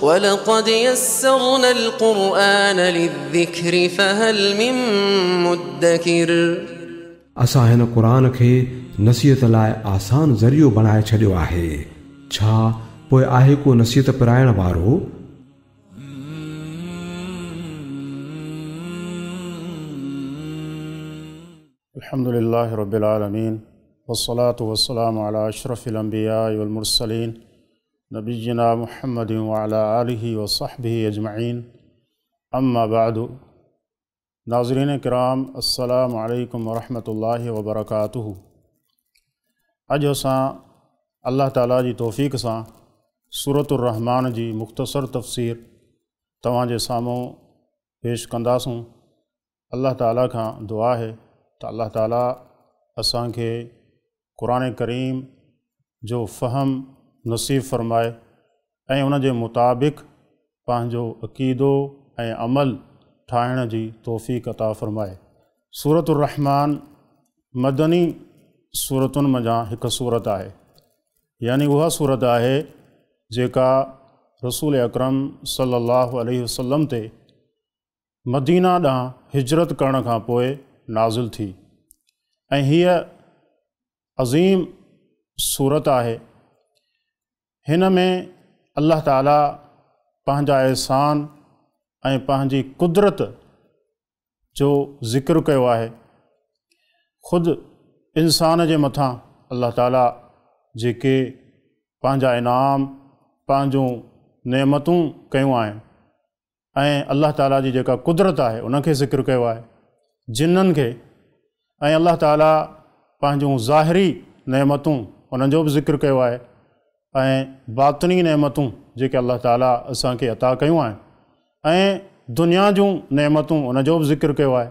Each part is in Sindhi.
ولقد يسرنا القرآن للذكر فهل من مدكر. असां हिन क़ुर खे नसीहत लाइ आसान ज़रियो बणाए छॾियो आहे, छा पोइ आहे को नसीहत पराइण वारो? अल्हम्दुलिल्लाहि रब्बिल आलमीन वस्सलातु वस्सलामु अला अशरफिल अंबिया वल मुरसलीन नबिय्यिना मुहम्मद व अला आलिहि व सहबिहि अजमईन। अम्मा बाद। नाज़रीन किराम, अस्सलामु अलैकुम व रहमतुल्लाहि व बरकातुहू। अॼु असां अल्लाह ताला जी तौफ़ीक़ सां सूरतुर रहमान जी मुख़्तसर तफ़सीर तव्हांजे साम्हूं पेश कंदासूं। अल्लाह ताला खां दुआ आहे त अल्लाह ताला असांखे क़ुरान करीम जो फ़हम नसीब फ़रमाए ऐं उन जे मुताबिक़ पंहिंजो अक़ीदो ऐं अमल ठाहिण जी तौफ़ीक़ अता फ़रमाए। सूरतुर रहमान मदनी सूरतुनि मंझां हिकु सूरत आहे, यानी उहा सूरत आहे जेका रसूल अकरम सल्लल्लाहु अलैहि वसल्लम ते मदीना ॾांहुं हिजरत करण खां पोइ नाज़िल थी ऐं हीअ अज़ीम सूरत आहे। हिन में अल्लाह ताला पंहिंजा एहसान ऐं पंहिंजी कुदरत जो ज़िक्र कयो आहे। ख़ुदि इंसान जे मथां अल्लाह ताला जेके पंहिंजा इनाम, पंहिंजूं नेमतूं कयूं आहिनि ऐं अल्लाह ताला जी जेका कुदरत आहे उनखे ज़िक्र कयो आहे, जिन्ननि खे, ऐं अल्लाह ताला पंहिंजूं ज़ाहिरी नेमतूं उन्हनि जो बि ज़िक्र कयो आहे ऐं बातिनी नेमतूं जेके अल्लाह ताला असांखे अता कयूं आहिनि ऐं दुनिया जूं नेमतूं उन जो बि ज़िक्र कयो आहे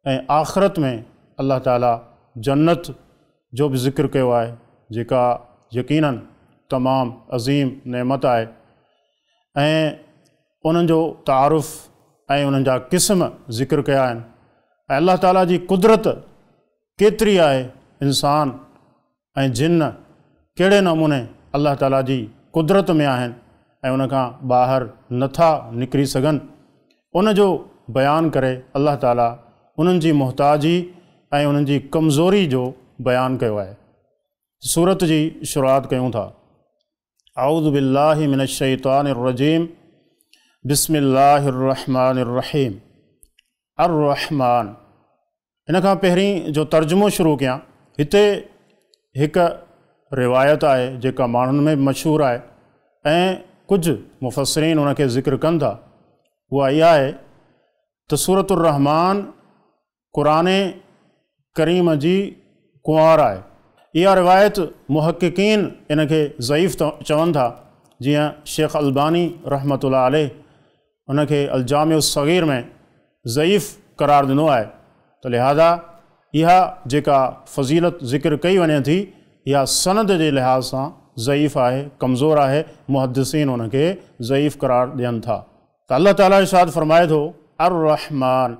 ऐं आख़िरत में अल्लाह ताला जन्नत जो बि ज़िक्र कयो आहे जेका यकीनन तमामु अज़ीम नेमत आहे ऐं उन्हनि जो तारुफ़ ऐं उन्हनि जा क़िस्म ज़िक्र कया आहिनि। ऐं अल्लाह ताला जी कुदरत केतिरी आहे, इंसान ऐं जिन कहिड़े नमूने अल्लाह ताला जी कुदरत में आहिनि ऐं उन खां ॿाहिरि नथा निकिरी सघनि, उन जो बयानु करे अल्लाह ताला उन्हनि जी मोहताजी ऐं उन्हनि जी कमज़ोरी जो बयानु कयो आहे। सूरत जी शुरूआत कयूं था। आऊज़ु बिल्लाहि मिनश शैतानिर रजीम, बिस्मिल्लाहिर रहमानिर रहीम। अर्रहमान। इन खां पहिरीं जो तर्जुमो शुरू कयां, हिते हिकु रिवायत आहे जेका माण्हुनि में मशहूरु आहे ऐं कुझु मुफ़स्सिरीन उनखे ज़िक्र कनि था। उहा इहा आहे त सूरतुर रहमान क़ुरान करीम जी कुंवार आहे। इहा रिवायत मुहक़्क़िक़ीन इनखे ज़ईफ़ चवनि था, जीअं शेख अल्बानी रहमतुल्लाह अलैह उनखे अल-जामिउ सगीर में ज़ईफ़ करार ॾिनो आहे। त लिहाज़ा इहा जेका फ़ज़ीलत ज़िक्र कई वञे थी इहा सनद जे लिहाज़ सां ज़ईफ़ आहे, कमज़ोर आहे, मुहद्दिसीन उनखे ज़ईफ़ करार ॾियनि था। त अल्लाह ताला इरशाद फ़रमाए थो, अर्रहमान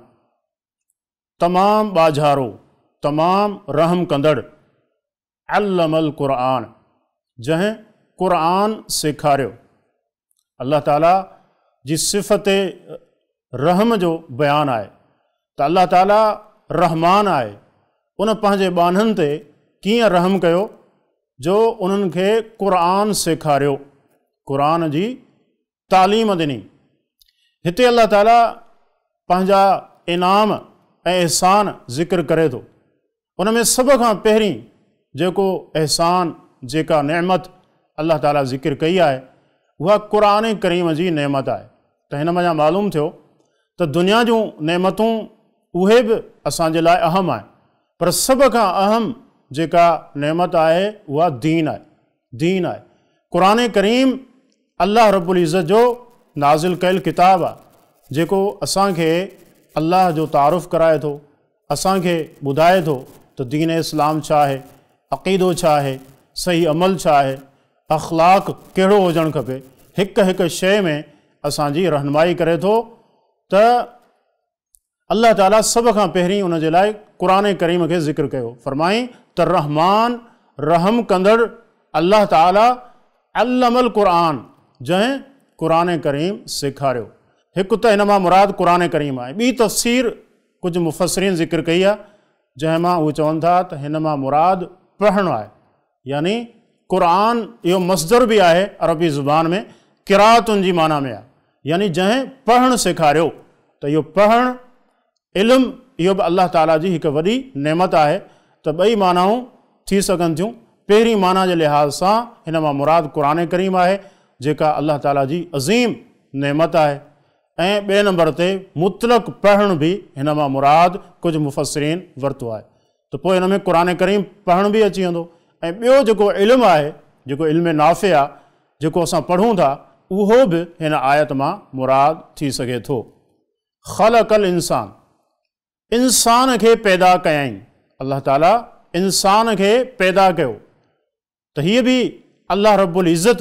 तमामु ॿाझारो, तमामु रहम कंदड़, अल्लमल क़ुरान जंहिं क़ुरान सेखारियो। अल्लाह ताला जी सिफ़त रहम जो बयानु आहे त अल्लाह ताला रहमान आहे, उन पंहिंजे ॿान्हनि ते कीअं रहम कयो जो उन्हनि खे क़ुरान सेखारियो, क़ुरान जी तालीम ॾिनी। हिते अल्लाह ताला पंहिंजा इनाम ऐं एहसान ज़िक्र करे थो। उन में सभ खां पहिरीं जेको एहसान, जेका नेमत अल्लाह ताला ज़िक्र कई आहे उहा क़ुरान करीम जी नेमत आहे। त हिन मां मालूम थियो त दुनिया जूं नेमतूं उहे बि असांजे लाइ अहम आहिनि, पर सभ खां अहम जेका नेमत आहे उहा दीन आहे, दीन आहे। क़ुरान करीम अल्लाह रब्बुल इज़्ज़त जो नाज़िल कयल किताब आहे जेको असांखे अल्लाह जो तारुफ़ कराए थो, असांखे ॿुधाए थो त दीन इस्लाम छा आहे, अक़ीदो छा आहे, सही अमल छा आहे, अख़लाक़ कहिड़ो हुजणु खपे। हिकु हिकु शइ में असांजी रहनुमाई करे थो। त अल्लाह ताला सभ खां पहिरीं उन जे लाइ क़ुरान करीम खे ज़िक्र कयो। फरमाई त रहमान रहम कंदड़ अल्लाह ताला अल्लमल क़ुरान जंहिं قرآن ڪريم سيکاريو. هڪ ته هن مان مراد قرآن ڪريم آهي. ٻي تفسير ڪجهه مفسرين ذڪر ڪئي آهي، جنهن مان هو چون ٿا ته هن مان مراد پڙهڻ آهي، يعني قرآن اهو مصدر به آهي عربي زبان ۾ قرائتن جي معنيٰ ۾ آهي، يعني جنهن پڙهڻ سيکاريو. ته اهو پڙهڻ علم اهو به الله تعاليٰ جي هڪ وڏي نعمت آهي. ته ٻئي معنائون ٿي سگهن ٿيون. پهرين معنيٰ جي لحاظ سان هن مان مراد قرآن ڪريم آهي، جيڪا الله تعاليٰ جي عظيم نعمت آهي، ۽ ٻئي نمبر تي مطلق پڙهڻ به هن مان مراد ڪجهه مفسرين ورتو آهي. ته پوء هن ۾ قرآن ڪريم پڙهڻ به اچي ويندو، ۽ ٻيو جيڪو علم آهي، جيڪو علم نافع آهي، جيڪو اسان پڙهون ٿا، اهو به هن آيت مان مراد ٿي سگهي ٿو. خلق الانسان، انسان کي پيدا ڪيائين. الله تعاليٰ انسان کي پيدا ڪيو. ته هيء به الله رب العزت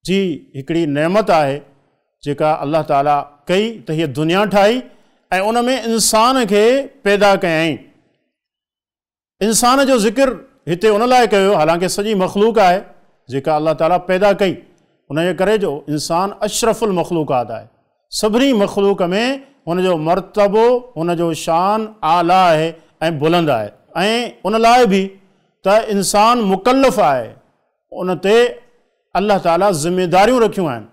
جي هڪڙي نعمت آهي جيڪا الله تعاليٰ ڪئي ته هيء دنيا ٺاهي ۽ ان ۾ انسان کي پيدا ڪيائين. انسان جو ذڪر هتي ان لاء ڪيو ويو، حالانڪه سڄي مخلوق آهي جيڪا الله تعاليٰ پيدا ڪئي، ان جي ڪري جو انسان اشرف المخلوقات آهي، سڀني مخلوق ۾ هن جو مرتبو، هن جو شان اعليٰ آهي ۽ بلند آهي، ۽ ان لاء به ته انسان مڪلف آهي، ان تي الله تعاليٰ ذميداريون رکيون آهن،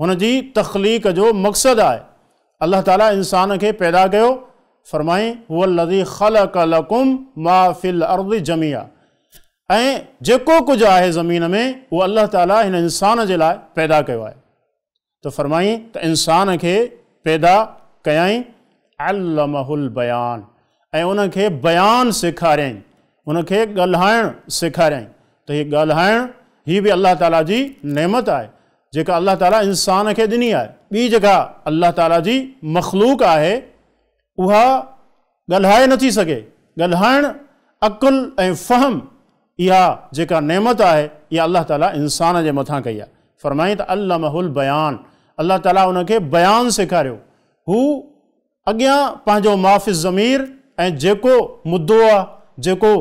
هن جي تخليق جو مقصد آهي. الله تعاليٰ انسان کي پيدا ڪيو، فرمائين، هو الذي خلق لڪم ما في الارض جميعا، ۽ جيڪو ڪجهه آهي زمين ۾ اهو الله تعاليٰ هن انسان جي لاء پيدا ڪيو آهي. ته فرمائين ته انسان کي پيدا ڪيائين، علمه البيان، ۽ ان کي بيان سيکاريائين، ان کي ڳالهائڻ سيکاريائين. ته هي ڳالهائڻ هي به الله تعاليٰ جي نعمت آهي جيڪا الله تعاليٰ انسان کي ڏني آهي. ٻي جيڪا الله تعاليٰ جي مخلوق آهي اها ڳالهائي نٿي سگهي. ڳالهائڻ، عقل ۽ فهم اها جيڪا نعمت آهي اها الله تعاليٰ انسان جي مٿان ڪئي آهي. فرمائين ته علمه البيان، الله تعاليٰ ان کي بيان سيکاريو. هو اڳيان پنهنجو ما في الضمير ۽ جيڪو مدعو آهي، جيڪو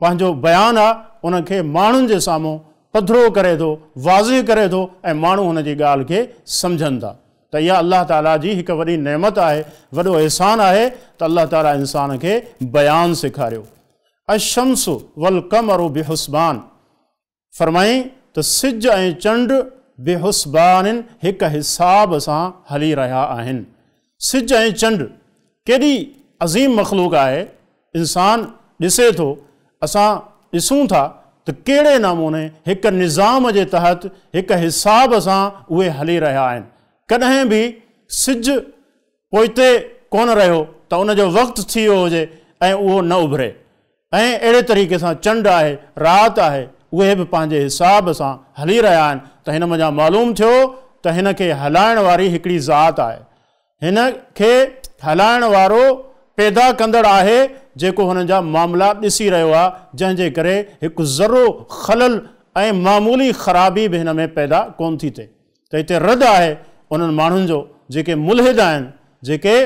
پنهنجو بيان آ، ان کي ماڻهن جي سامهون پڌرو ڪري ٿو، واضح ڪري ٿو ۽ ماڻهو هن جي ڳالهه کي سمجهن ٿا. ته اها الله تعاليٰ جي هڪ وڏي نعمت آهي، وڏو احسان آهي ته الله تعاليٰ انسان کي بيان سيکاريو. الشمس والقمر بحسبان، فرمائين ته سج ۽ چنڊ بحسبان هڪ حساب سان هلي رهيا آهن. سج ۽ چنڊ ڪيڏي عظيم مخلوق آهي، انسان ڏسي ٿو، اسان ڏسون ٿا ته ڪهڙي نموني هڪ نظام جي تحت هڪ حساب سان اهي هلي رهيا آهن. ڪڏهن به سج پوئتي ڪونه رهيو ته ان جو وقت ٿي ويو هجي ۽ اهو نه اڀري. ۽ اهڙي طريقي سان چنڊ آهي، رات آهي، اهي به پنهنجي حساب سان هلي رهيا آهن ته هن منجهان معلوم ٿيو ته هن کي هلائڻ واري هڪڙي ذات آهي. هن کي هلائڻ وارو پيدا ڪندڙ آهي جيڪو هنن جا معاملا ڏسي رهيو آهي، جنهن جي ڪري هڪ ذرو خلل ۽ معمولي خرابي به هن ۾ پيدا ڪونه ٿي ٿئي. ته هتي رد آهي انهن ماڻهن جو جيڪي ملحد آهن، جيڪي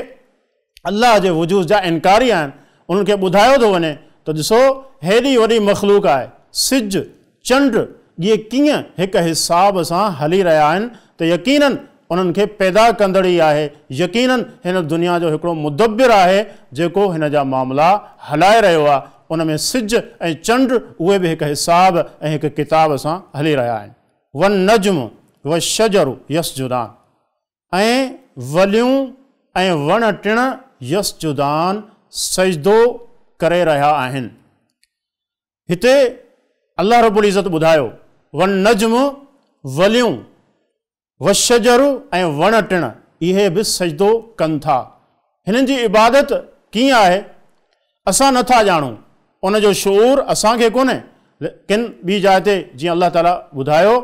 الله جي وجود جا انڪاري آهن، انهن کي ٻڌايو ٿو وڃي ته ڏسو هيڏي وڏي مخلوق آهي، سج، چنڊ، اهي ڪيئن هڪ حساب سان هلي رهيا آهن ته يقيناً انهن کي پيدا ڪندڙ ئي آهي، يقيناً هن دنيا جو هڪڙو مدبر آهي جيڪو هن جا معاملا هلائي رهيو آهي، ان ۾ سج ۽ چنڊ اهي به هڪ حساب ۽ هڪ ڪتاب سان هلي رهيا آهن. والنجم والشجر يسجدان ۽ وليون ۽ وڻ ٽڻ يسجدان سجدو ڪري رهيا آهن. هتي الله رب العزت ٻڌايو والنجم وليون والشجر ۽ وڻ ٽڻ اهي به سجدو ڪن ٿا. هنن جي عبادت ڪيئن آهي اسان نه ٿا ڄاڻون، ان جو شعور اسان کي ڪونهي، ليڪن ٻي جاء تي جيئن الله تعاليٰ ٻڌايو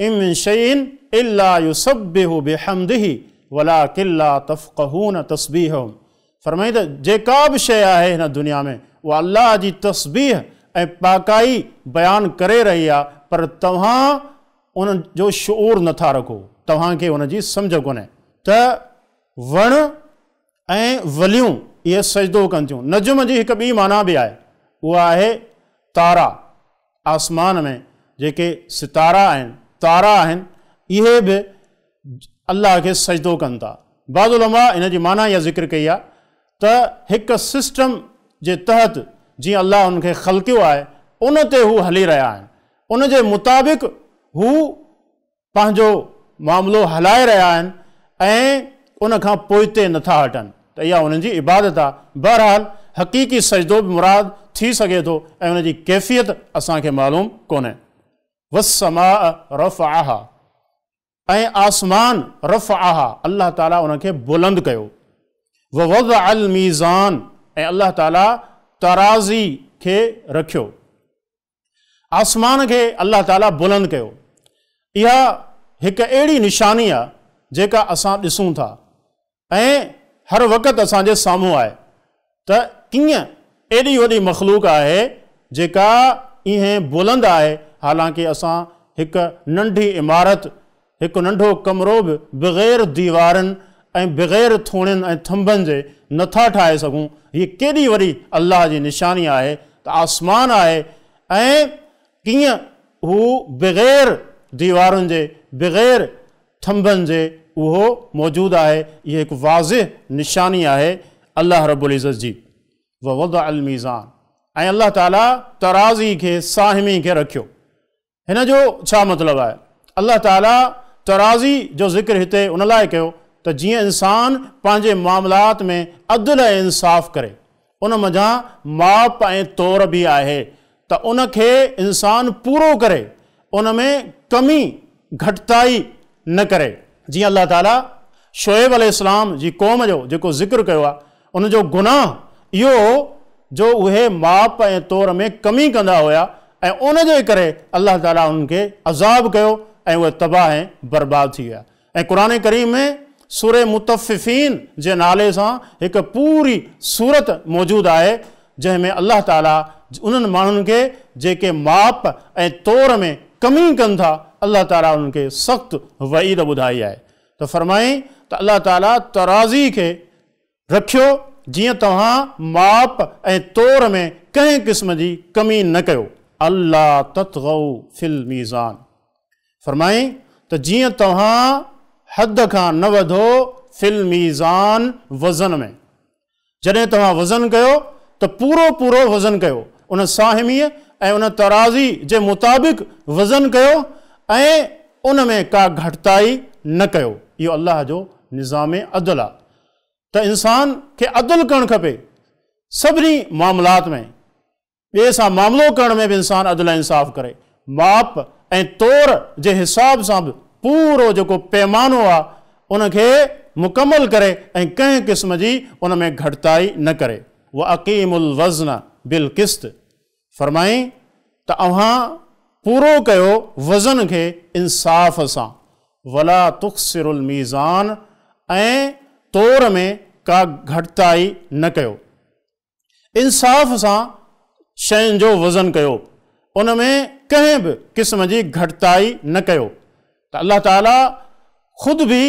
ان من شيء الا يسبح بحمده ولڪن لا تفقهون تسبيحهم، فرمائين ته جيڪا به شيء آهي هن دنيا ۾ اها الله جي تسبيح ۽ پاڪائي بيان ڪري رهي آهي، پر توهان ان جو شعور نه ٿا رکو، توهان کي ان جي سمجهه ڪونهي ته وڻ ۽ وليون اهي سجدو ڪن ٿيون. نجم جي هڪ ٻي معنيٰ به آهي، اها آهي تارا، آسمان ۾ جيڪي ستارا آهن، تارا آهن، اهي به الله کي سجدو ڪن ٿا. بعض علماء ان جي معنيٰ اها ذڪر ڪئي آهي ته هڪ سسٽم جي تحت جيئن الله انهن کي خلقيو آهي ان تي هو هلي رهيا آهن، ان جي مطابق هو پنهنجو معاملو هلائي رهيا آهن ۽ ان کان پوئتي نٿا هٽن ته اها انهن جي عبادت آهي. بهرحال حقيقي سجدو به مراد ٿي سگهي ٿو ۽ ان جي ڪيفيت اسان کي معلوم ڪونهي. والسماء رفعها ۽ آسمان رفعها الله تعالي ان کي بلند ڪيو. ووضع الميزان ۽ الله تعالي ترازي کي رکيو. آسمان کي الله تعالي بلند ڪيو. اها هڪ اهڙي نشاني آهي جيڪا اسان ڏسون ٿا ۽ هر وقت اسان جي سامهون آهي ته ڪيئن ايڏي وڏي مخلوق آهي جيڪا ائين بلند آهي، حالانڪه اسان هڪ ننڍي عمارت، هڪ ننڍو ڪمرو به بغير ديوارن ۽ بغير ٿوڻين ۽ ٿنڀن جي نٿا ٺاهي سگهون. هيء ڪيڏي وڏي الله جي نشاني آهي ته آسمان آهي ۽ ڪيئن هو بغير ديوارن جي، بغير ٿنڀن جي اهو موجود آهي. هيء هڪ واضح نشاني آهي الله رب العزت جي. ووضع الميزان ۽ الله تعاليٰ ترازي کي، ساهمي کي رکيو. هن جو ڇا مطلب آهي؟ الله تعاليٰ ترازي جو ذڪر هتي ان لاء ڪيو ته جيئن انسان پنهنجي معاملات ۾ عدل ۽ انصاف ڪري. ان منجهان ماپ ۽ تور به آهي ته ان کي انسان پورو ڪري، ان ۾ ڪمي گهٽتائي نه ڪري. جيئن الله تعاليٰ شعيب عليه السلام جي قوم جو جيڪو ذڪر ڪيو آهي، ان جو گناهه اهو هو جو اهي ماپ ۽ تور ۾ ڪمي ڪندا هيا ۽ ان جي ڪري الله تعاليٰ انهن کي عذاب ڪيو ۽ اهي تباهه ۽ برباد ٿي ويا. ۽ قرآن ڪريم ۾ سورة مطففين جي نالي سان هڪ پوري سورت موجود آهي جنهن ۾ الله تعاليٰ انهن ماڻهن کي جيڪي ماپ ۽ تور ۾ ڪمي ڪن ٿا الله تعاليٰ انهن کي سخت وعيد ٻڌائي آهي ته فرمائين ته الله تعاليٰ ترازي کي رکيو جيئن توهان ماپ ۽ تور ۾ ڪنهن قسم جي ڪمي نه ڪيو. الا تطغوا في الميزان فرمائين ته جيئن توهان حد کان نه وڌو في الميزان وزن ۾، جڏهن توهان وزن ڪيو ته پورو پورو وزن ڪيو، ان ساهميء ۽ ان ترازي جي مطابق وزن ڪيو ۽ ان ۾ ڪا گهٽتائي نه ڪيو. اهو الله جو نظام عدل آهي ته انسان کي عدل ڪرڻ کپي سڀني معاملات ۾. ٻئي سان معاملو ڪرڻ ۾ به انسان عدل ۽ انصاف ڪري. ماپ ۽ تور جي حساب سان به پورو جيڪو پيمانو آ ان کي مڪمل ڪري ۽ ڪنهن قسم جي ان ۾ گهٽتائي نه ڪري. واقيموا الوزن بالقسط فرمائين ته اوهان پورو ڪيو وزن کي انصاف سان. ولا تخسروا الميزان ۽ تور ۾ ڪا گهٽتائي نه ڪيو. انصاف سان شين جو وزن ڪيو، ان ۾ ڪنهن به قسم جي گهٽتائي نه ڪيو ته الله تعاليٰ خود به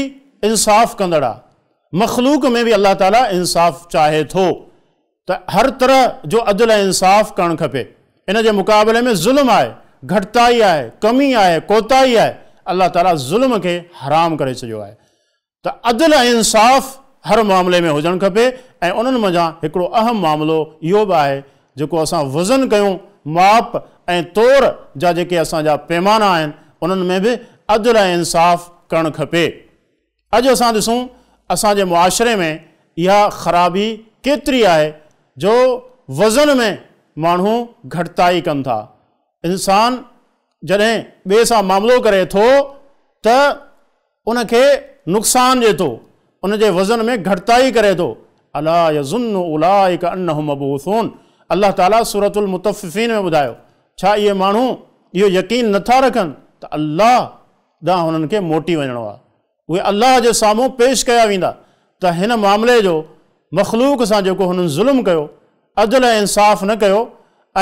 انصاف ڪندڙ آهي، مخلوق ۾ به الله تعاليٰ انصاف چاهي ٿو ته هر طرح جو عدل ۽ انصاف ڪرڻ کپي، ان جي مقابلي ۾ ظلم آهي، گهٽتائي آهي، ڪمي آهي، ڪوتاهي آهي، الله تعاليٰ ظلم کي حرام ڪري ڇڏيو آهي. ته عدل ۽ انصاف هر معاملي ۾ هجڻ کپي ۽ انهن منجهان هڪڙو اهم معاملو اهو به آهي جيڪو اسان وزن ڪيون، ماپ ۽ تور جا جيڪي اسان جا پيمانا آهن انهن ۾ به عدل ۽ انصاف ڪرڻ کپي. اڄ اسان ڏسون اسان جي معاشري ۾ اها خرابي ڪيتري آهي جو وزن ۾ ماڻهو گهٽتائي ڪن ٿا. انسان جڏهن ٻئي سان معاملو ڪري ٿو ته ان کي نقصان ڏئي ٿو، ان جي وزن ۾ گهٽتائي ڪري ٿو. الا يظن اولئک انهم مبعوثون الله تعاليٰ سورة المطففين ۾ ٻڌايو، ڇا اهي ماڻهو اهو يقين نه ٿا رکن ته الله ڏانهن انهن کي موٽي وڃڻو آهي، اهي الله جي سامهون پيش ڪيا ويندا ته هن معاملي جو مخلوق سان جيڪو هنن ظلم ڪيو، عدل ۽ انصاف نه ڪيو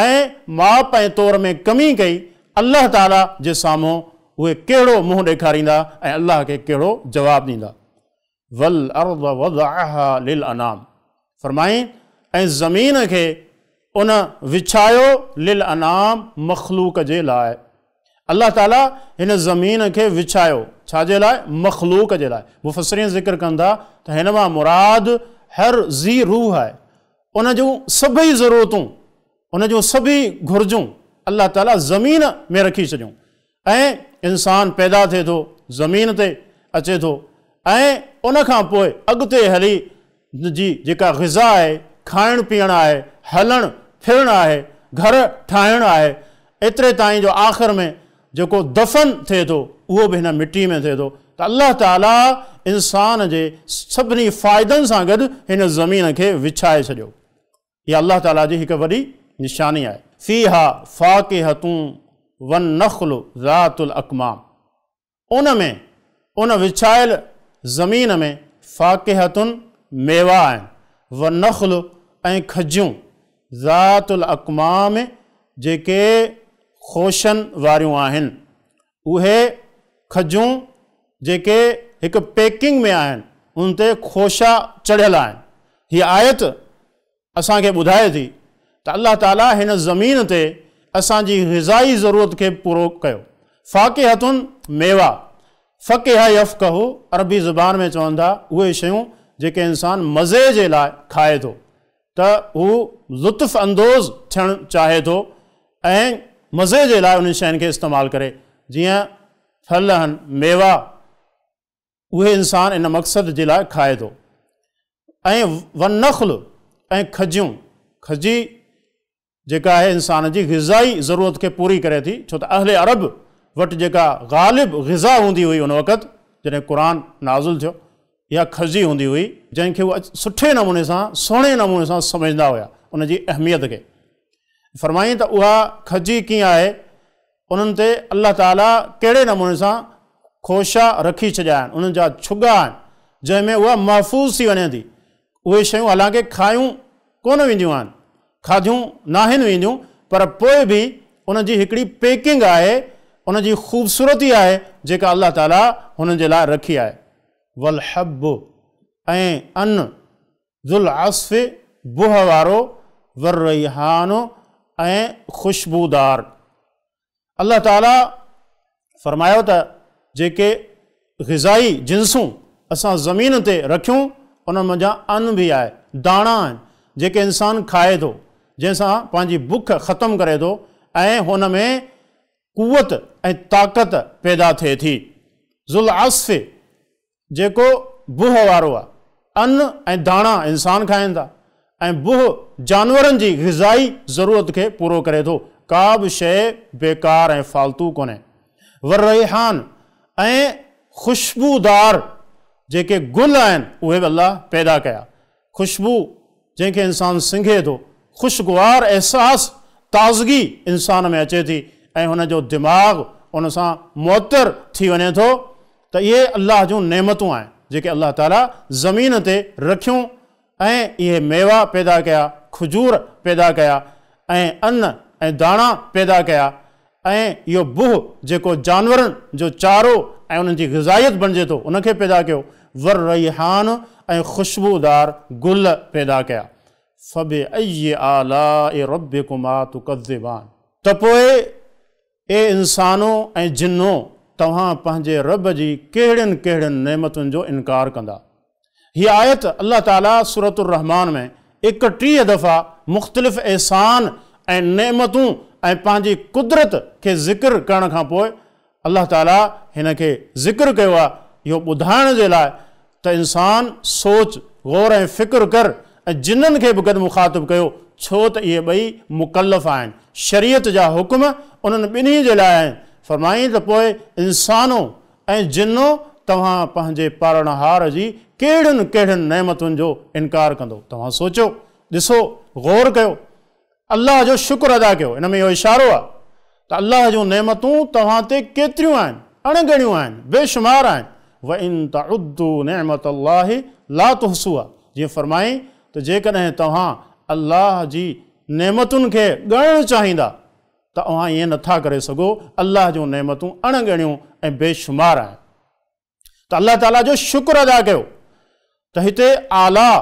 ۽ ماپ ۽ تور ۾ ڪمي ڪئي، الله تعاليٰ جي سامهون اهي ڪهڙو منهن ڏيکاريندا ۽ الله کي ڪهڙو جواب ڏيندا. والارض وضعها للانام فرمائين ۽ زمين کي ان وڇايو للانام مخلوق جي لاء. الله تعاليٰ هن زمين کي وڇايو ڇا جي لاء؟ مخلوق جي لاء. مفسرين ذڪر ڪن ٿا ته هن مان مراد هر ذي روح آهي، ان جون سڀئي ضرورتون، ان جون سڀئي گهرجون الله تعاليٰ زمين ۾ رکي ڇڏيون ۽ انسان پيدا ٿئي ٿو، زمين تي اچي ٿو ۽ ان کان پوء اڳتي هلي جي جيڪا غذا آهي، کائڻ پيئڻ آهي، هلڻ ڦرڻ آهي، گهر ٺاهڻ آهي، ايتري تائين جو آخر ۾ جيڪو دفن ٿئي ٿو اهو به هن مٽي ۾ ٿئي ٿو ته الله تعاليٰ انسان جي سڀني فائدن سان گڏ هن زمين کي وڇائي ڇڏيو. اها الله تعاليٰ جي هڪ وڏي نشاني آهي. فيها فاڪهة والنخل ذات الاڪمام ان ۾، ان وڇايل زمين ۾، فاڪهة ميوا آهن، والنخل ۽ کجيون، ذات الاڪمام جيڪي خوشن واريون آهن، اهي کجون جيڪي هڪ پيڪنگ ۾ آهن، انهن تي خوشا چڙهيل آهن. هيء آيت اسان کي ٻڌائي ٿي ته الله تعاليٰ هن زمين تي اسان جي غذائي ضرورت کي پورو ڪيو. فاڪهة ميوا، فڪهه يفڪه عربي زبان ۾ چون ٿا اهي شيون جيڪي انسان مزي جي لاء کائي ٿو ته هو لطف اندوز ٿيڻ چاهي ٿو ۽ مزي جي لاء انهن شين کي استعمال ڪري جيئن ڦل آهن، ميوا، اهي انسان ان مقصد جي لاء کائي ٿو ۽ والنخل ۽ کجيون، کجي جيڪا آهي انسان جي غذائي ضرورت کي پوري ڪري ٿي ڇو ته اهل عرب وٽ جيڪا غالب غذا هوندي هئي ان وقت جڏهن قرآن نازل ٿيو اها کجي هوندي هئي جنهن کي هو سٺي نموني سان سهڻي نموني سان سمجهندا هيا ان جي اهميت کي فرمائين ته اها کجي ڪيئن آهي انهن تي الله تعاليٰ ڪهڙي نموني سان خوشا رکي ڇڏيا آهن، انهن جا ڇڳا آهن، جنهن ۾ اها محفوظ ٿي وڃي ٿي. اهي شيون حالانڪه کايون ڪونه وينديون آهن، کاڌيون ناهن وينديون، پر پوء به ان جي هڪڙي پيڪنگ آهي، ان جي خوبصورتي آهي، جيڪا الله تعاليٰ هنن جي لاء رکي آهي. والحب ۽ ان ذو العصف بوء وارو، والريحان ۽ خوشبودار. الله تعاليٰ فرمايو ته جيڪي غذائي جنسون اسان زمين تي رکيون انهن منجهان ان به آهي، داڻا آهن، جيڪي انسان کائي ٿو، جنهن سان پنهنجي بک ختم ڪري ٿو ۽ هن ۾ قوت ۽ طاقت پيدا ٿئي ٿي. ذو العصف جيڪو بوء وارو آهي. ان ۽ داڻا انسان کائن ٿا ۽ بوء جانورن جي غذائي ضرورت کي پورو ڪري ٿو. ڪا به شيء بيڪار ۽ فالتو ڪونهي. والريحان ۽ خوشبودار جيڪي گل آهن اهي به الله پيدا ڪيا. خوشبو جنهن کي انسان سنگهي ٿو، خوشگوار احساس، تازگي انسان ۾ اچي ٿي ۽ هن جو دماغ ان سان معطر ٿي وڃي ٿو ته اهي الله جون نعمتون آهن جيڪي الله تعاليٰ زمين تي رکيون ۽ اهي ميوا پيدا ڪيا، کجور پيدا ڪيا ۽ ان ۽ داڻا پيدا ڪيا ۽ اهو بوء جيڪو جانورن جو چارو ۽ انهن جي غذائيت بڻجي ٿو ان کي پيدا ڪيو، والريحان ۽ خوشبودار گل پيدا ڪيا. فبأي آلاء ربڪما تڪذبان. ته پوء اي انسانو ۽ جنو توهان پنهنجي رب جي ڪهڙين ڪهڙين نعمتن جو انڪار ڪندا؟ هيء آيت الله تعاليٰ سورة الرحمان ۾ 31 دفعا مختلف احسان ۽ نعمتون ۽ پنهنجي قدرت کي ذڪر ڪرڻ کان پوء الله تعاليٰ هن کي ذڪر ڪيو آهي اهو ٻڌائڻ جي لاء ته انسان سوچ، غور ۽ فڪر ڪر ۽ جنن کي به گڏ مخاطب ڪيو ڇو ته اهي ٻئي مڪلف آهن، شريعت جا حڪم انهن ٻنهي جي لاء آهن، فرمائين ته پوء انسانو ۽ جنو توهان پنهنجي پالڻهار جي ڪهڙين ڪهڙين نعمتن جو انڪار ڪندؤ؟ توهان سوچيو، ڏسو، غور ڪيو، الله جو شڪر ادا ڪيو. ان ۾ اهو اشارو آهي ته الله جون نعمتون توهان تي ڪيتريون آهن، اڻ ڳڻيون آهن، بيشمار آهن. وَإِن تَعُدُّوا نِعْمَةَ اللَّهِ لَا تُحْصُوهَا جيئن فرمائين ته جيڪڏهن توهان الله جي نعمتن کي ڳڻڻ چاهيندا ته اوهان ائين نٿا ڪري سگهو، الله جون نعمتون اڻ ڳڻيون ۽ بي شمار آهن. ته الله تعاليٰ جو شڪر ادا ڪيو ته هتي آلاء،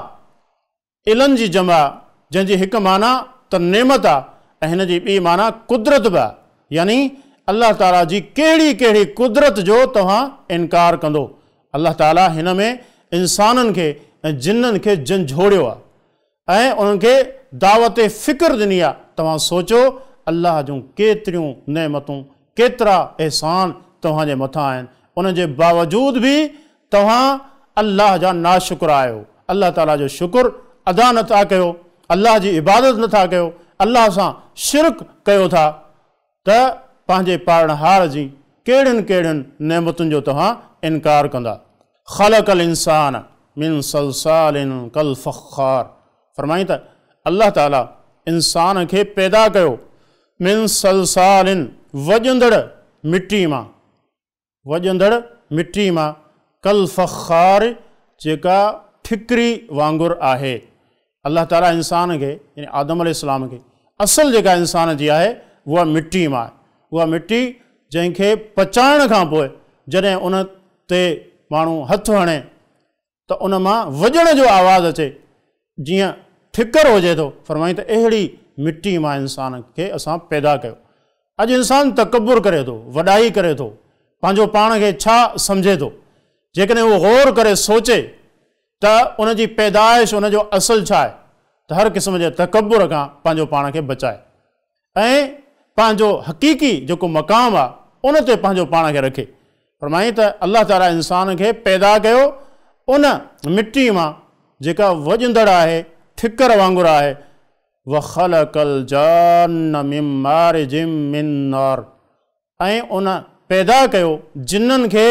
الن جي جمع، جنهن جي هڪ معنيٰ ته نعمت آهي ۽ هن جي ٻي معنيٰ قدرت به آهي، يعني الله تعاليٰ جي ڪهڙي ڪهڙي قدرت جو توهان انڪار ڪندو؟ الله تعاليٰ هن ۾ انسانن کي ۽ جنن کي جنجهوڙيو آهي ۽ انهن کي دعوت فڪر ڏني آهي، توهان سوچو الله جون ڪيتريون نعمتون، ڪيترا احسان توهان جي مٿان آهن، ان جي باوجود به توهان الله جا ناشڪرا آهيو، الله تعاليٰ جو شڪر ادا نه ٿا ڪيو، الله جي عبادت نه ٿا ڪيو، الله سان شرڪ ڪيو ٿا ته پنهنجي پالڻهار جي ڪهڙين ڪهڙين نعمتن جو توهان انڪار ڪندا. خلق الانسان من صلصال ڪالفخار فرمائين ته الله تعاليٰ انسان کي پيدا ڪيو من صلصال وڄندڙ مٽي مان. وڄندڙ مٽي مان ڪالفخار جيڪا ٺڪري وانگر آهي. الله تعاليٰ انسان کي يعني آدم عليه السلام کي اصل جيڪا انسان جي آهي اها مٽي مان آهي. اها مٽي جنهن کي پچائڻ کان پوء جڏهن ان تي ماڻهو هٿ هڻي ته ان مان وڄڻ جو آواز اچي جيئن ٺڪر هجي ٿو، فرمائين ته اهڙي مٽي مان انسان کي اسان پيدا ڪيو. اڄ انسان تڪبر ڪري ٿو، وڏائي ڪري ٿو، پنهنجو پاڻ کي ڇا سمجهي ٿو؟ جيڪڏهن اهو غور ڪري سوچي ته ان جي پيدائش، ان جو اصل ڇا آهي ته هر قسم جي تڪبر کان پنهنجو پاڻ کي بچائي ۽ پنهنجو حقيقي جيڪو مقام آهي ان تي پنهنجو پاڻ کي رکي. فرمائين ته الله تعاليٰ انسان کي پيدا ڪيو ان مٽي مان جيڪا وڄندڙ آهي، ٺڪر وانگر آهي، وخلق الجان من مارج من نار ۽ ان پيدا ڪيو جنن کي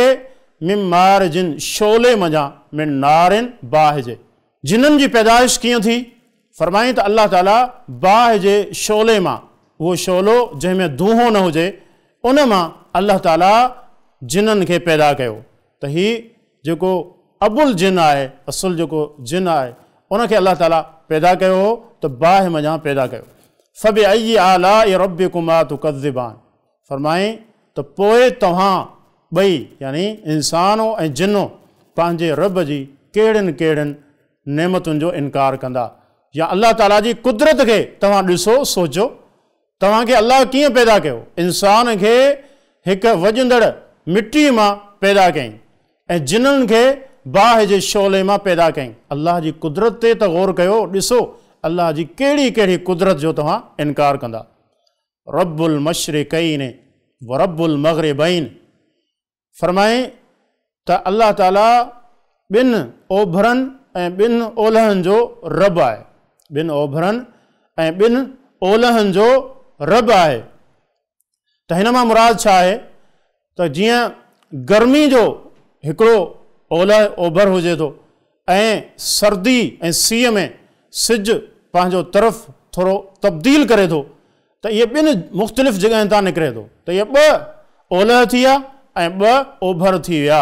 من مارج شعلي منجهان من نار باهه جي. جنن جي پيدائش ڪيئن ٿي؟ فرمائين ته الله تعاليٰ باهه جي شعلي مان، اهو شعلو جنهن ۾ دونهون نه هجي، ان مان الله تعاليٰ جنن کي پيدا ڪيو ته هي جيڪو ابو الجن آهي، اصل جيڪو جن آهي، ان کي الله تعاليٰ پيدا ڪيو هو ته باهه منجهان پيدا ڪيو. فبأي آلاء ربڪما تڪذبان فرمائين ته پوء توهان ٻئي، يعني انسانو ۽ جنو، پنهنجي رب جي ڪهڙين ڪهڙين نعمتن جو انڪار ڪندا يا الله تعاليٰ جي قدرت کي توهان ڏسو، سوچو، توهان کي الله ڪيئن پيدا ڪيو؟ انسان کي هڪ وڄندڙ مٽي مان پيدا ڪيائين ۽ جنن کي باهه جي شعلي مان پيدا ڪيائين. الله جي قدرت تي ته غور ڪيو، ڏسو الله جي ڪهڙي ڪهڙي قدرت جو توهان انڪار ڪندا. رب المشرقين ورب المغربين فرمائين ته الله تعالي ٻن اوڀرن ۽ ٻن اولهن جو رب آهي. ٻن اوڀرن ۽ ٻن اولهن جو رب آهي. ته هن مان مراد ڇا آهي ته جيئن گرمي جو هڪڙو اولهه اوڀر هجي ٿو ۽ سردي ۽ سيء ۾ سج پنهنجو طرف ٿورو تبديل ڪري ٿو ته اهي ٻن مختلف جڳهين تان نڪري ٿو ته اهي ٻه اولهه ٿي ويا ۽ ٻه اوڀر ٿي ويا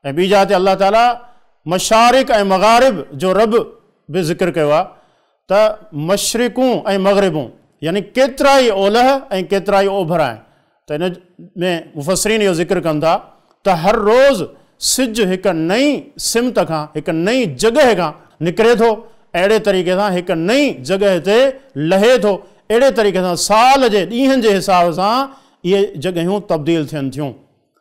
۽ ٻي جاء تي الله تعاليٰ مشارق ۽ مغارب جو رب به ذڪر ڪيو آهي ته مشرقون ۽ مغربون يعني ڪيترائي اولهه ۽ ڪيترائي اوڀر آهن ته ان ۾ مفسرين اهو ذڪر ڪن ٿا ته هر روز سج هڪ نئين سمت کان هڪ نئين جڳهه کان نڪري ٿو ۽ اهڙي طريقي سان هڪ نئين جڳهه تي لهي ٿو اهڙي طريقي سان سال جي ڏينهن جي حساب سان اهي جڳهيون تبديل ٿين ٿيون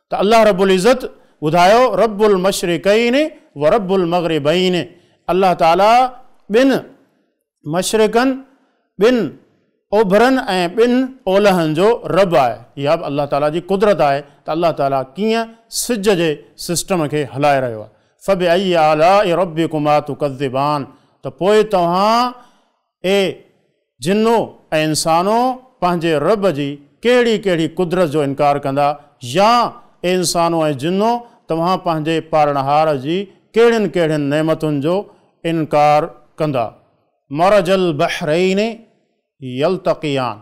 ته الله رب العزت ٻڌايو رب المشرقين ورب المغربين الله تعالي ٻن مشرقن، ٻن اوڀرن ۽ ٻن اولهن جو رب آهي. اها به الله تعاليٰ جي قدرت آهي ته الله تعاليٰ ڪيئن سج جي سسٽم کي هلائي رهيو آهي. فبأي آلاء ربڪما تڪذبان ته پوء توهان اي جنو ۽ انسانو پنهنجي رب جي ڪهڙي ڪهڙي قدرت جو انڪار ڪندا يا اي انسانو ۽ جنو توهان پنهنجي پالڻهار جي ڪهڙين ڪهڙين نعمتن جو انڪار ڪندا. مرج البحرين يلتقيان،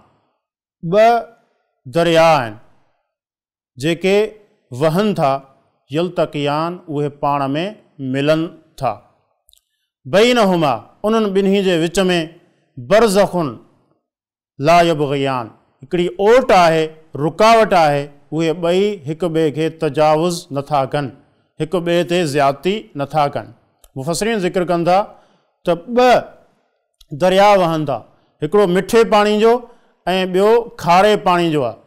ٻه درياء آهن جيڪي وهن ٿا، يلتقيان اهي پاڻ ۾ ملن ٿا. بينهما انهن ٻنهي جي وچ ۾ برزخ لا يبغيان، هڪڙي اوٽ آهي، رڪاوٽ آهي، اهي ٻئي هڪ ٻئي کي تجاوز نه ٿا ڪن، هڪ ٻئي تي زيادتي نه ٿا ڪن. مفسرين ذڪر ڪن ٿا ته ٻه درياء وهن ٿا، هڪڙو مٺي پاڻي جو ۽ ٻيو کاري پاڻي جو آهي.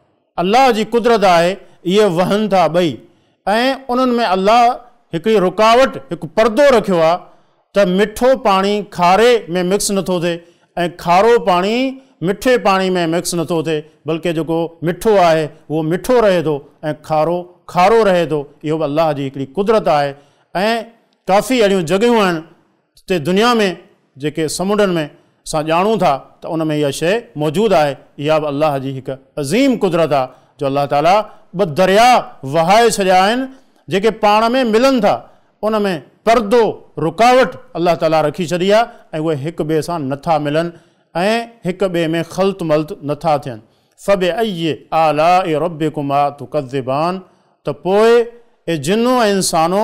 الله جي قدرت آهي، اهي وهن ٿا ٻئي ۽ انهن ۾ الله هڪڙي رڪاوٽ، هڪ پردو رکيو آهي ته مٺو پاڻي کاري ۾ مڪس نٿو ٿئي ۽ کارو پاڻي مٺي پاڻي ۾ مڪس نٿو ٿئي، بلڪه جيڪو مٺو آهي اهو مٺو رهي ٿو ۽ کارو کارو رهي ٿو. اهو به الله جي هڪڙي قدرت آهي ۽ ڪافي اهڙيون جڳهيون آهن جتي دنيا ۾ جيڪي سمنڊن ۾ اسان ڄاڻون ٿا ته ان ۾ اها شيء موجود آهي. اها به الله جي هڪ عظيم قدرت آهي جو الله تعاليٰ ٻه درياء وهائي ڇڏيا آهن جيڪي پاڻ ۾ ملن ٿا، ان ۾ پردو، رڪاوٽ، الله تعاليٰ رکي ڇڏي آهي ۽ اهي هڪ ٻئي سان نه ٿا ملن ۽ هڪ ٻئي ۾ خلط ملط نه ٿا ٿين. فبأي آلاء ربڪما تڪذبان ته پوء اي جنو ۽ انسانو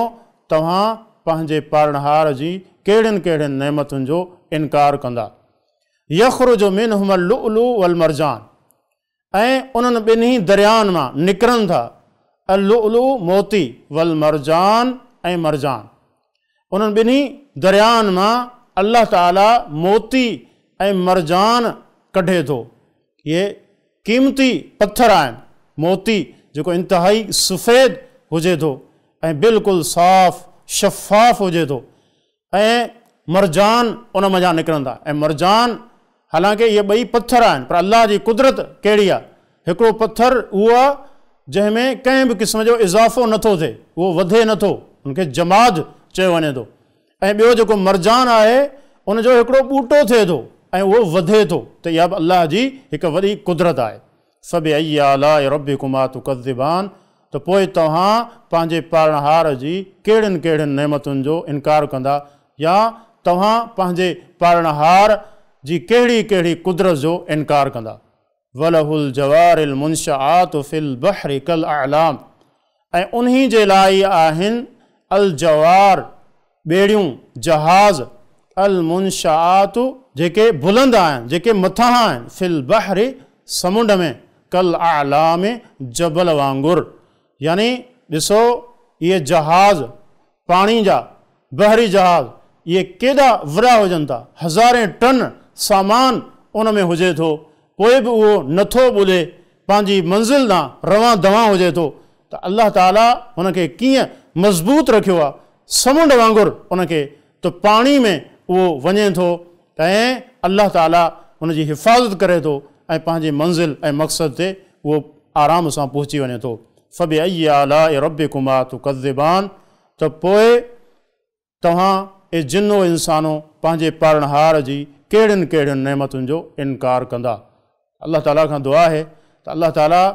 توهان پنهنجي پالڻهار جي ڪهڙين ڪهڙين نعمتن جو انڪار ڪندا. يخرج منهما اللؤلؤ والمرجان ۽ انهن ٻنهي دريائن مان نڪرن ٿا اللؤلؤ موتي والمرجان ۽ مرجان. انهن ٻنهي دريائن مان الله تعالي موتي ۽ مرجان ڪڍي ٿو. اهي قيمتي پٿر آهن. موتي جيڪو انتهائي سفيد هجي ٿو ۽ بلڪل صاف شفاف هجي ٿو ۽ مرجان ان منجهان نڪرن ٿا ۽ مرجان حالانڪه اهي ٻئي پٿر آهن پر الله جي قدرت ڪهڙي آهي. هڪڙو پٿر اهو آهي جنهن ۾ ڪنهن به قسم جو اضافو نٿو ٿئي، اهو وڌي نٿو، ان کي جماد چيو وڃي ٿو ۽ ٻيو جيڪو مرجان آهي ان جو هڪڙو ٻوٽو ٿئي ٿو ۽ اهو وڌي ٿو ته اها به الله جي هڪ وڏي قدرت آهي. فبأي آلاء ربڪما تڪذبان ته پوء توهان پنهنجي پالڻهار جي ڪهڙين ڪهڙين نعمتن جو انڪار ڪندا يا توهان پنهنجي پالڻهار جي ڪهڙي ڪهڙي قدرت جو انڪار ڪندا. وله الجوار المنشآت في البحر ڪالاعلام ۽ انهي جي لاء ئي آهن الجوار ٻيڙيون، جهاز، المنشآت جيڪي بلند آهن، جيڪي مٿانهان آهن، في البحر سمنڊ ۾، ڪالاعلام جبل وانگر، يعني ڏسو اهي جهاز پاڻي جا، بحري جهاز، اهي ڪيڏا وڏا هجن ٿا، هزارين ٽن سامان ان ۾ هجي ٿو، پوء به اهو نٿو ٻڏي، پنهنجي منزل ڏانهن روان دوان هجي ٿو ته الله تعاليٰ هن کي ڪيئن مضبوط رکيو آهي، سمنڊ وانگر ان کي ته پاڻي ۾ اهو وڃي ٿو ۽ الله تعاليٰ ان جي حفاظت ڪري ٿو ۽ پنهنجي منزل ۽ مقصد تي اهو آرام سان پهچي وڃي ٿو. فبأي آلاء ربڪما تڪذبان ته پوء توهان اي جنو انسانو پنهنجي پالڻهار جي ڪهڙين ڪهڙين نعمتن جو انڪار ڪندا. الله تعاليٰ کان دعا آهي ته الله تعاليٰ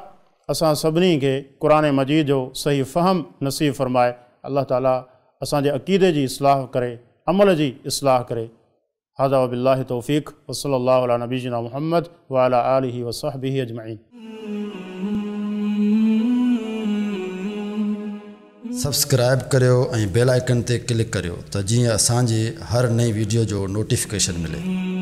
اسان سڀني کي قرآن مجيد جو صحيح فهم نصيب فرمائي. الله تعاليٰ اسان جي عقيدي جي اصلاح ڪري، عمل جي اصلاح ڪري. هذا وبالله التوفيق وصلي الله علي نبينا محمد وعلي آله وصحبه اجمعين. سبسڪرائب ڪريو ۽ بيل آئيڪن تي ڪلڪ ڪريو ته جيئن اسان جي هر نئين ويڊيو جو نوٽيفڪيشن ملي.